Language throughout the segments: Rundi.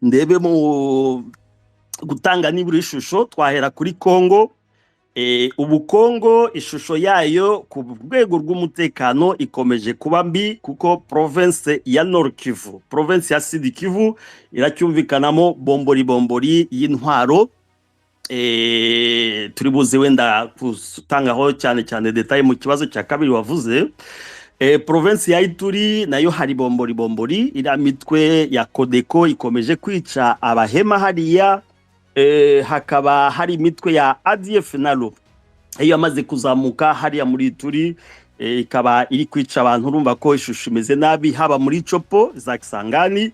Ndebe mu gutanga nibura ishusho, twahera kuri Congo. Ubu Congo ishusho yayo ku rwego rw'umutekano ikomeje kuba mbi, kuko province ya Nord Kivu, province ya Sud Kivu iracyumvikanamo bombori bombori y'intwaro. Turi buze wenda gutangaho cyane cyane détail mu kibazo cya kabiri wavuze. Province ya Ituri nayo hari bombori bombori, iriya mitwe ya Codeco ikomeje kwica abahema hariya. Hakaba hari imitwe ya ADF NALU iyo yamaze kuzamuka hariya muri Ituri, ikaba iri kwica abantu. Urumva ko ishusho imeze nabi, haba muri Tshopo za Kisangani,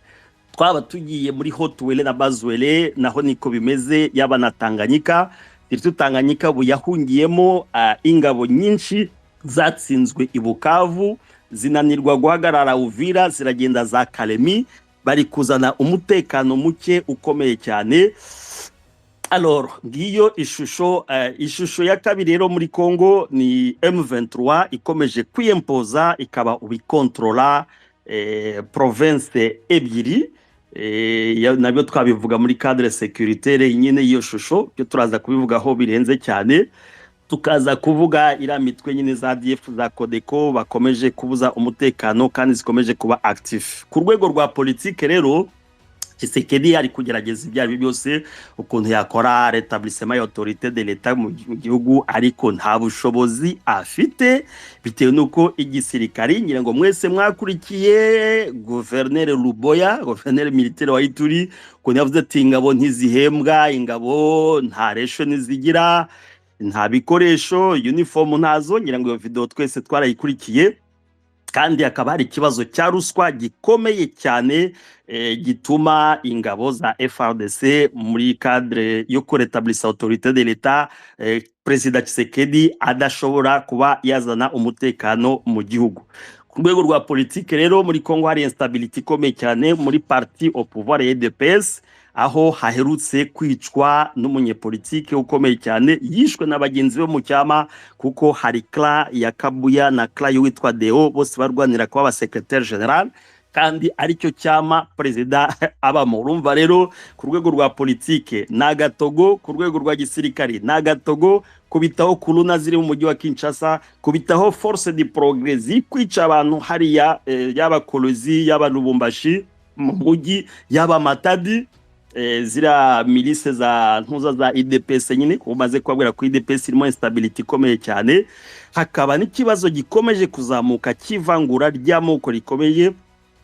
twaba tugiye muri Haut-Uele na Bas-Uele naho niko bimeze, yaba na Tanganyika. Ndetse Tanganyika ubu yahungiyemo ingabo nyinshi zatsinzwe i Bukavu, zinanirwa guhagarara Uvira, ziragenda za Kalemi, bari kuzana umutekano muke ukomeye cyane. Alors ngiyo ishusho. Ishusho ya kabiri rero muri Congo ni M23 ikomeje kwiyempoza, ikaba ubikontrola province ebyiri. Nabyo twabivuga muri cadre sécuritaire nyine. Iyo shusho byo turaza kubivugaho birenze cyane, tukaza kuvuga iriya mitwe nyine za ADF, za Codeco bakomeje kubuza umutekano kandi zikomeje kuba active. Ku rwego rwa politike rero, Tshisekedi ari kugerageza ibyo ari byo byose ukuntu yakora rétablissement ya autorité de l'État mu gihugu, ariko nta bushobozi afite bitewe n'uko igisirikari, ngira ngo mwese mwakurikiye guverineri Luboya, guverineri militaire wa Ituri, ukuntu yavuze ati ingabo ntizihembwa, ingabo nta ration ntizigira, nta bikoresho, uniform ntazo. Ngira ngo iyo video twese twarayikurikiye. Kandi hakaba hari ikibazo cya ruswa gikomeye cyane, gituma ingabo za FARDC muri cadre yo kurétablissa autorité de l'État, Perezida Tshisekedi adashobora kuba yazana umutekano mu gihugu. Ku rwego rwa politike rero, muri Congo hari instabilité ikomeye cyane muri parti au pouvoir ya UDPS, aho haherutse kwicwa n'umunyepolitike ukomeye cyane, yishwe na bagenzi be mu cyama, kuko hari clan ya Kabuya na clan y'uwitwa Deo, bose barwanira kuba secrétaire général kandi aricyo cyama perezida abamo. Urumva rero ku rwego rwa politike ni agatogo, ku rwego rwa gisirikare ni agatogo. Kubitaho kuluna ziri mu mujyi wa Kinshasa, kubitaho Force du Progrès ziri kwica abantu hariya, yaba Kolwezi, yaba Lubumbashi mu mujyi, yaba Matadi, ziriya milices za ntuza za UDPS nyine, umaze kubabwira ko UDPS irimo instabilité ikomeye cyane. Hakaba n'ikibazo gikomeje kuzamuka cy'ivangura ry'amoko rikomeye,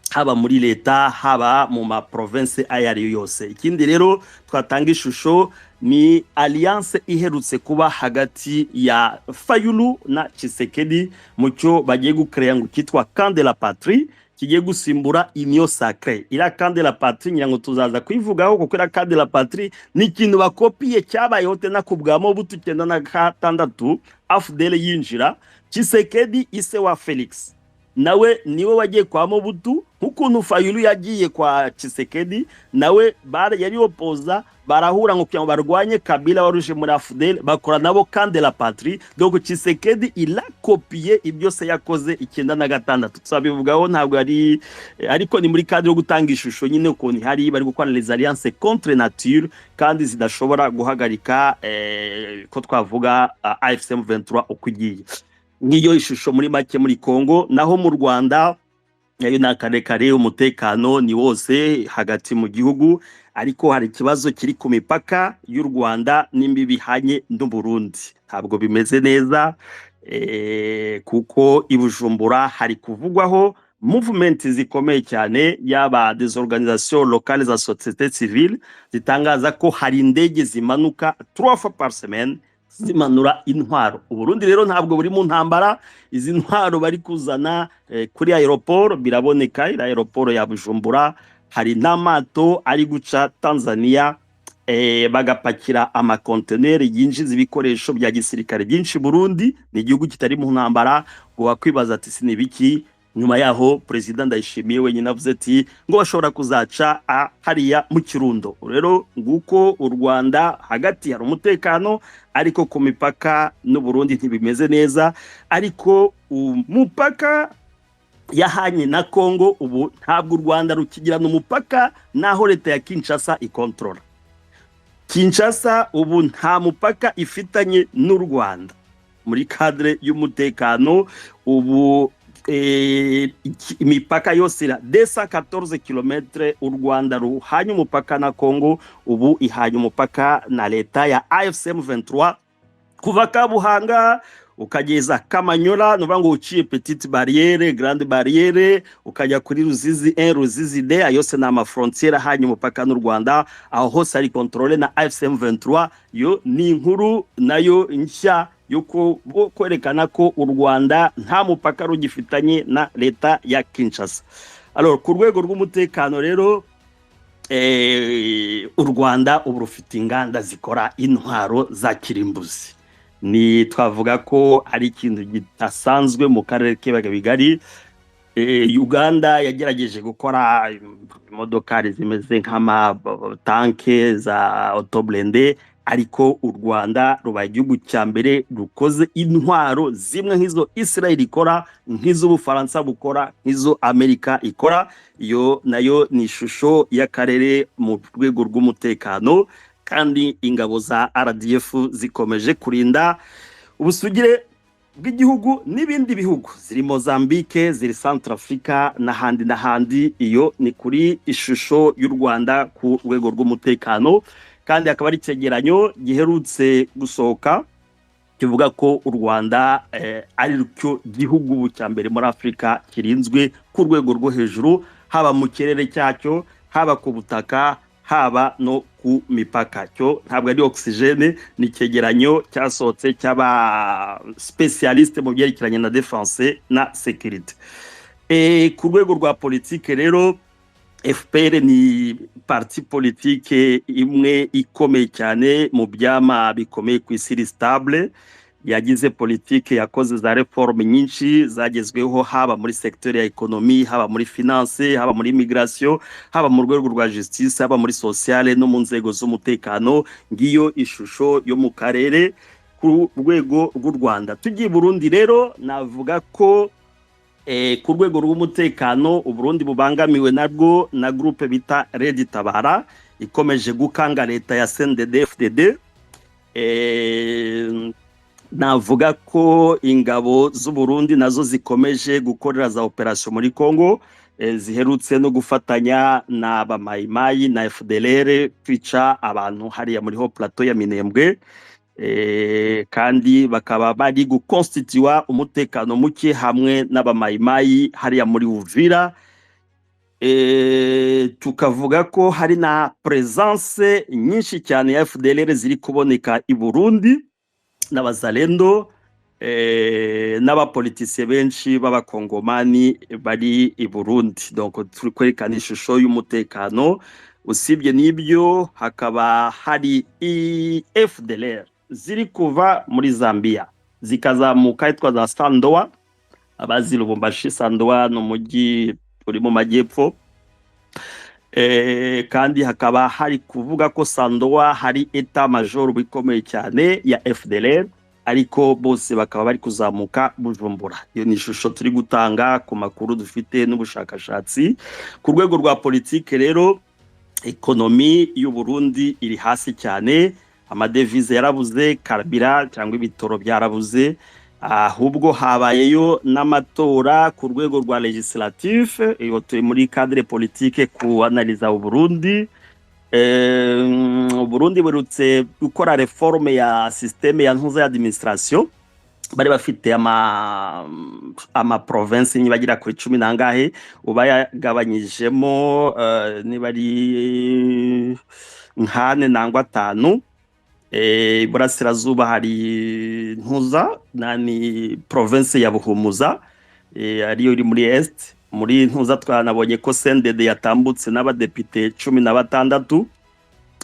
haba muri leta, haba mu ma province ayo ari yo yose. Ikindi rero twatanga ishusho ni alliance iherutse kuba hagati ya Fayulu na Tshisekedi mu cyo bagiye gukereya ngo cyitwa Camp de la Patrie, kigiye gusimbura Union Sacrée. Iriya Camp de la Patrie ngira ngo tuzaza kuyivugaho, kuko iriya Camp de la Patrie ni ikintu bakopiye cyabayeho tena ku bwa Mobutu 96, AFDL yinjira. Tshisekedi, ise wa Felix, nawe niwe wagiye kwa Mobutu, nk'ukuntu Fayulu yagiye kwa Tshisekedi, nawe yari opposant, barahura ngo kugira ngo barwanye Kabila waruje muri AFDL, bakora nabo Camp de la Patrie. Donc Tshisekedi il a copié ibyo se yakoze 96. Tuzabivugaho, ntabwo ari, ariko ni muri cadre yo gutanga ishusho nyine ukuntu hari bari gukora les alliances contre nature kandi zidashobora guhagarika ko twavuga AFC M23 uko igiye. Ngiyo ishusho muri make muri Congo. Naho mu Rwanda nayo ni akarekare, umutekano ni wose hagati mu gihugu, ariko hari ikibazo kiri ku mipaka y'u Rwanda n'imbibi ihanye n'u Burundi. Ntabwo bimeze neza, kuko i Bujumbura hari kuvugwaho movement zikomeye cyane, yaba des organisations locales za société civile zitangaza ko hari indege zimanuka trois fois par semaine zimanura intwaro. Uburundi rero ntabwo buri mu ntambara. Izi ntwaro bari kuzana kuri aéroport biraboneka, iri aéroport ya Bujumbura, hari n'amato ari guca Tanzania, bagapakira amakonteneri yinjiza ibikoresho bya gisirikare byinshi. Burundi ni igihugu kitari mu ntambara, ngo wakwibaza ati sinibiki. Nyuma yaho Perezida Ndayishimiye wenyine avuze ati ngo bashobora kuzaca hariya mu Kirundo. Rero nguko u Rwanda, hagati hari umutekano, ariko ku mipaka n'u Burundi ntibimeze neza. Ariko umupaka yahanye na Congo. Ubu ntabwo u Rwanda rukigirana umupaka n'aho leta ya Kinshasa ikontorora. Kinshasa ubu nta mupaka ifitanye n'u Rwanda muri cadre y'umutekano. Ubu imipaka yose ira 214 km u Rwanda ruhanye umupaka na Congo, ubu ihanye umupaka na leta ya AFC M23, kuva Kabuhanga ukageza Kamanyola, nuvuga ngo uciye Petite Barrière, Grande Barrière, ukajya kuri Ruzizi 1, Ruzizi 2, ayo yose ni amafrontière ahanye umupaka n'u Rwanda. Aho hose ari contrôlé na AFC M23. Yo ni inkuru nayo nshya yo kwerekana ko u Rwanda nta mupaka rugifitanye na leta ya Kinshasa. Alors, ku rwego rw'umutekano rero, u Rwanda ubu rufite inganda zikora intwaro za kirimbuzi. Ni twavuga ko ari ikintu kidasanzwe mu karere k'ibiyaga bigari. Uganda yagerageje gukora imodokari zimeze nk'amatanke za auto-blindé, ariko u Rwanda rubaye igihugu cya mbere rukoze intwaro zimwe nk'izo Israel ikora, nk'iz'Ubufaransa bukora, nk'izo Amerika ikora. Iyo nayo ni ishusho y'akarere mu rwego rw'umutekano. Kandi ingabo za RDF zikomeje kurinda ubusugire bw'igihugu n'ibindi bihugu, ziri Mozambique, ziri Centrafrica n'ahandi n'ahandi. Iyo ni kuri ishusho y'u Rwanda ku rwego rw'umutekano. Kandi akaba ari icyegeranyo giherutse gusohoka kivuga ko u Rwanda ari cyo gihugu ubu cya mbere muri Afurika kirinzwe ku rwego rwo hejuru, haba mu kirere cyacyo, haba ku butaka, haba no ku mipaka. Cyo ntabwo ari oxygène, ni icyegeranyo cyasohotse cy'aba spécialiste mu byerekeranye na défense na sécurité. Ku rwego rwa politike rero, FPR ni parti politique imwe ikomeye cyane mu byama bikomeye ku isi, iri stable. Yagize politike, yakoze za réformes nyinshi zagezweho, haba muri secteur ya économie, haba muri finance, haba muri migration, haba mu rwego rwa justice, haba muri sociale no mu nzego z'umutekano. Ngiyo ishusho yo mu karere ku rwego rw'u Rwanda. Tugiye i Burundi rero, navuga ko ku rwego rw'umutekano Uburundi bubangamiwe nabwo na groupe bita Red Tabara, ikomeje gukanga leta ya CNDD FDD. Navuga ko ingabo z'u Burundi nazo zikomeje gukorera za opération muri Congo, ziherutse no gufatanya na bamayimayi na FDLR kwica abantu hariya muri Haut Plateau ya Minembwe. Kandi bakaba bari gukonstituwa umutekano muke hamwe n'abamayimayi hariya muri Uvira. Tukavuga ko hari na présence nyinshi cyane ya FDLR ziri kuboneka i Burundi n'abazalendo, n'abapolitisiye benshi b'abakongomani bari i Burundi. Donc turi kwerekana ishusho y'umutekano. Usibye n'ibyo, hakaba hari i FDLR ziri kuva muri Zambia zikazamuka hitwa za Sandoa. Abazi Lubumbashi, Sandoa ni umujyi uri mu majyepfo. Kandi hakaba hari kuvuga ko Sandoa hari état-major ikomeye cyane ya FDLR, ariko bose bakaba bari kuzamuka Bujumbura. Iyo ni ishusho turi gutanga ku makuru dufite n'ubushakashatsi. Ku rwego rwa politike rero, économie y'u Burundi iri hasi cyane, amadevize yarabuze, carburant cyangwa ibitoro byarabuze. Ahubwo habayeyo n'amatora ku rwego rwa législatif. Iyo turi muri cadre politique ku analiza Uburundi. Uburundi buherutse gukora réforme ya système ya ntuza ya administration. Bari bafite ama province niba agera kuri cumi n'angahe, uba yagabanyijemo niba ari nkane nangwa atanu. Iburasirazuba hari ntuza nani, province ya Buhumuza, ariyo iri muri est. Muri ntuza twanabonye ko CNDD yatambutse n'abadepite 16.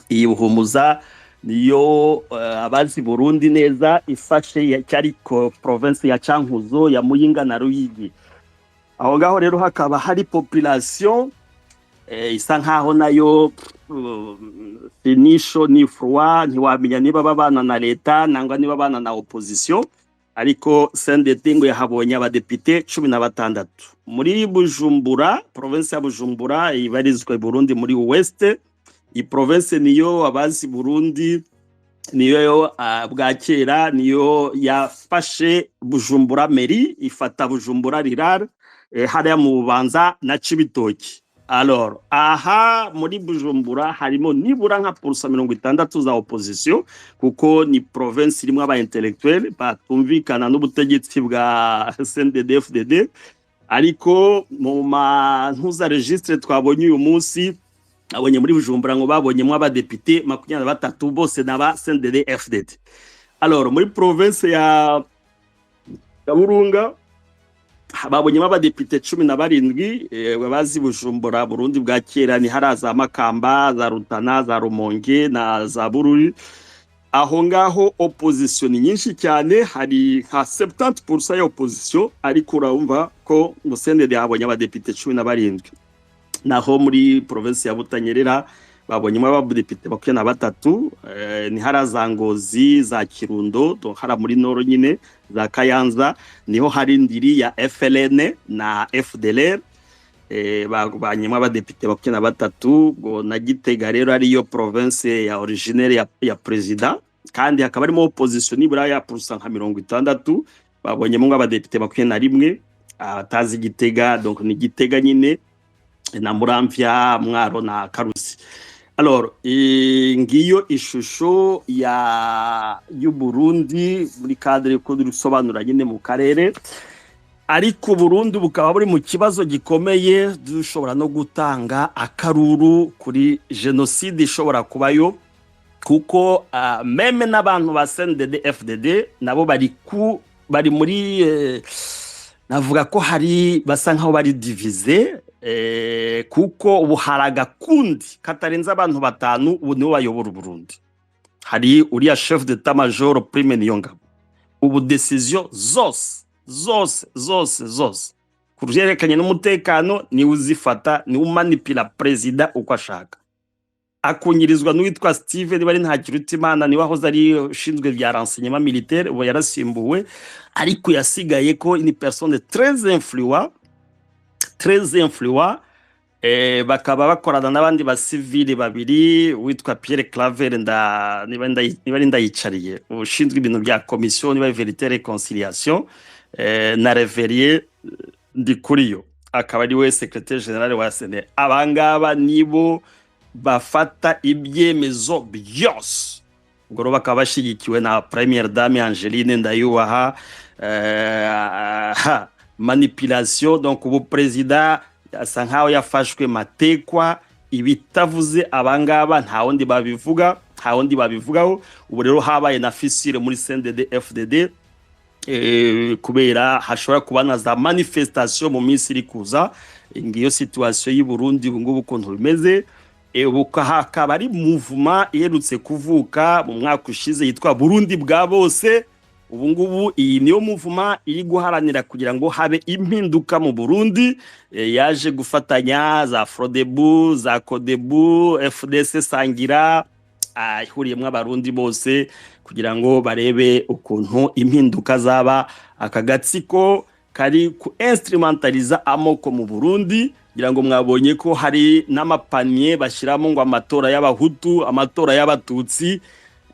Iyi Buhumuza niyo, abazi Burundi neza, ifashe cyari ko province ya Cankuzo, ya Muyinga na Ruyigi. Aho ngaho rero hakaba hari population isa nkaho nayo ni chaud ni froid, ntiwamenya niba babana na leta nangwa niba babana na opposition. Ariko CNDD ngo yahabonye abadepite 16. Muri Bujumbura, province ya Bujumbura ibarizwa i Burundi muri Ouest. Iyi province niyo abazi Burundi, niyo bwa kera niyo yafashe Bujumbura mairie, ifata Bujumbura rural, hariya mu Bubanza na Cibitoki. Alors aha muri Bujumbura harimo nibura nka pourcent 60 za opposition, kuko ni province irimo aba intellectuel batumvikana n'ubutegetsi bwa CNDD-FDD. Ariko mu mantuza registre twabonye uyu munsi, abonye muri Bujumbura ngo babonyemo abadepite 23, bose naba CNDD FDD. Alors muri province ya Burunga babonyemo abadepite 17. Bazi Bujumbura, Burundi bwa kera, ni hariya za Makamba, za Rutana, za Rumonge na za Bururi. Aho ngaho opposition ni nyinshi cyane, hari nka 70% ya opposition, ariko urumva ko ngo CNDD yabonye abadepite 17. Naho muri province ya Butanyerera babonyemo abadepite 23. Ni hariya za Ngozi, za Kirundo, donc hariya muri nord nyine, za Kayanza, niho hari ndiri ya FLN na FDLR. Babonyemo abadepite 23. Ubwo na Gitega rero, ariyo province ya originaire ya president, kandi hakaba harimo opposition nibura ya pourcent nka 60, babonyemo abadepite 21. Abatazi Gitega, donc ni Gitega nyine na Muramvya, Mwaro na Karusi. Alors ngiyo ishusho ya y'u Burundi muri cadre ko dusobanura nyine mu karere. Ariko Burundi bukaba buri mu kibazo gikomeye, dushobora no gutanga akaruru kuri jenoside ishobora kubayo, kuko même n'abantu ba CNDD FDD nabo bari muri navuga ko hari basa nkaho bari divisés, kuko ubu hari agakundi katarenze abantu batanu, ubu nibo bayobora Burundi. Hari uriya chef d'état major Prime Niyongabo, ubu décision zose zose zose zose ku byerekanye n'umutekano niwe uzifata, niwe umanipira perezida uko ashaka, akunyirizwa n'uwitwa Steve niba ari Ntakirutimana, niwe wahoze ari ushinzwe bya renseignement militaire, ubu yarasimbuwe, ariko yasigaye ko ni personne très influent, très influent. Bakaba bakorana n'abandi basivili babiri, witwa Pierre Claver nda niba ari Ndayicariye, ushinzwe ibintu bya commission niba vérité réconciliation, na Révérien Ndikuriyo, akaba ari we secrétaire général wa SNL. Abangaba nibo bafata ibyemezo byose. Ubwo rero bakaba bashyigikiwe na première dame Angeline Ndayubaha. Manipulation, donc ubu perezida asa nkaho yafashwe matekwa. Ibitavuze abangaba nta wundi babivuga, nta wundi babivugaho. Ubu rero habaye na fissure muri CNDD FDD, kubera hashobora kuba na za manifestation mu minsi iri kuza. Ngiyo situation y'u Burundi ubu ngubu ukuntu bimeze. Ubu hakaba ari mouvement iherutse kuvuka mu mwaka ushize yitwa Burundi bwa bose. Ubu ngubu iyi niyo mouvement iri guharanira kugira ngo habe impinduka mu Burundi. Yaje gufatanya za Frodebu, za Kodebu, FDC Sangira, ihuriyemo Abarundi bose kugira ngo barebe ukuntu impinduka zaba. Aka gatsiko kari ku instrumentaliza amoko mu Burundi, kugira ngo mwabonye ko hari n'amapanier bashyiramo ngo amatora y'Abahutu, amatora y'Abatutsi.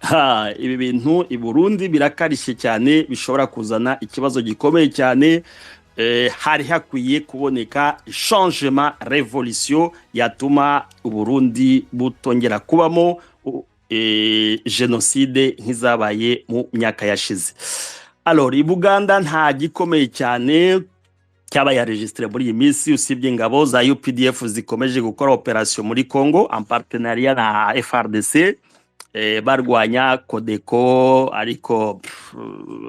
Ha, ibi bintu i Burundi birakarishye cyane, bishobora kuzana ikibazo gikomeye cyane. Hari hakwiye kuboneka changement, révolution yatuma Uburundi butongera kubamo jenoside nk'izabaye mu myaka yashize. Alors i Buganda nta gikomeye cyane cyabaye enregistré muri iyi minsi, usibye ingabo za UPDF zikomeje gukora opération muri Congo en partenariat na FARDC, barwanya Codeco. Ariko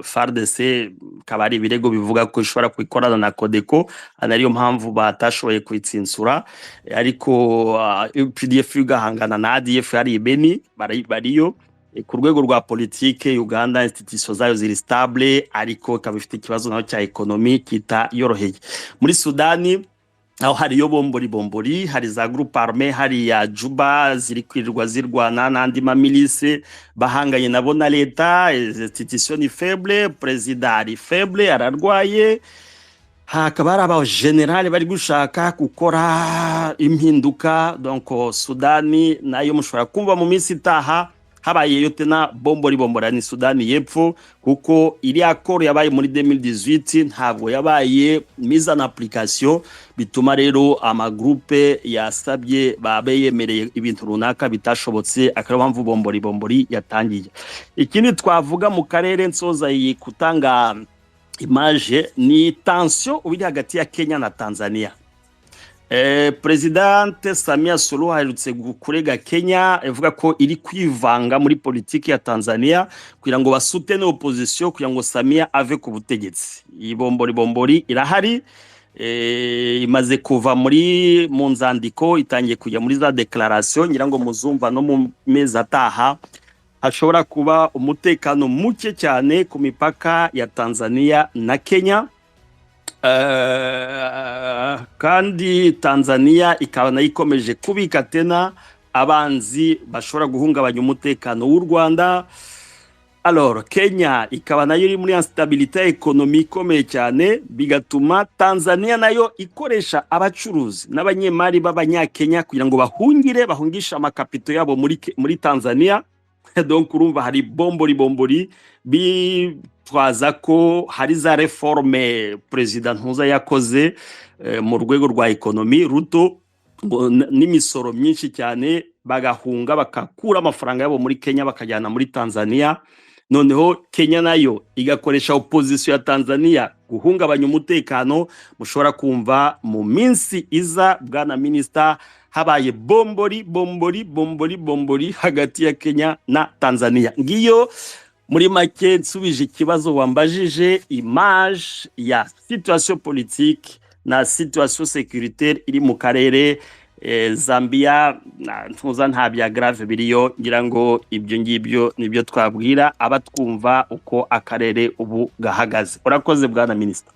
FARDC kaba ari ibirego bivuga ko ishobora kuyikorana na Codeco, ariyo mpamvu batashoboye kuyitsinsura. Ariko UPDF igahangana na ADF hari i Beni bariyo. Ku rwego rwa politike, Uganda institution zayo ziri stable, ariko ikaba ifite ikibazo nayo cya économie kita yoroheye. Muri Sudani Aho hariyo bombori bombori, hari za groupe armé hariya Juba ziri kwirirwa zirwana n'andi ma milices bahanganye nabo na leta. Institution ni faible, perezida ari faible, ararwaye. Hakaba hari aba général bari gushaka gukora impinduka. Donc Sudani nayo mushobora kumva mu minsi itaha habayeyo tena bombori bombora, ni Sudani y'Epfo, kuko iriya accord yabaye muri 2018 ntabwo yabaye mise en application. Bituma rero ama groupes yasabye babe yemereye ibintu runaka bitashobotse, akaba mpamvu bombori bombori yatangiye. Ikindi twavuga mu karere, nsoza iyi kutanga image, ni tension iri hagati ya Kenya na Tanzania. Présidente Samia Suluhu aherutse kurega Kenya, ivuga ko iri kwivanga muri politiki ya Tanzania kugira ngo basutene opposition, kugira ngo Samia ave ku butegetsi. Iyi bombori bombori irahari, imaze kuva muri mu nzandiko, itangiye kujya muri za déclaration. Ngira ngo muzumva no mu mezi ataha hashobora kuba umutekano muke cyane ku mipaka ya Tanzania na Kenya. Kandi Tanzania ikaba nayo ikomeje kubika tena abanzi bashobora guhungabanya umutekano w'u Rwanda. Alors Kenya ikaba nayo iri muri instabilité économique ikomeye cyane, bigatuma Tanzania nayo ikoresha abacuruzi n'abanyemari b'abanyakenya kugira ngo bahungire, bahungishe ama capitaux yabo muri Tanzania. Donc urumva hari bombori bombori, bitwaza ko hari za réformes perezida Ntuza yakoze mu rwego rwa économie, Ruto, ngo n'imisoro myinshi cyane, bagahunga, bakakura amafaranga yabo muri Kenya bakajyana muri Tanzania. Noneho Kenya nayo igakoresha opposition ya Tanzania guhungabanya umutekano. Mushobora kumva mu minsi iza, bwana minisita, habaye bombori bombori bombori bombori hagati ya Kenya na Tanzania. Ngiyo muri make nsubije ikibazo wambajije, image ya situation politique na situation sécuritaire iri mu karere. Zambia ntuza nta bya grave biriyo. Ngira ngo ibyo ngibyo nibyo twabwira abatwumva uko akarere ubu gahagaze. Urakoze, bwana minisita.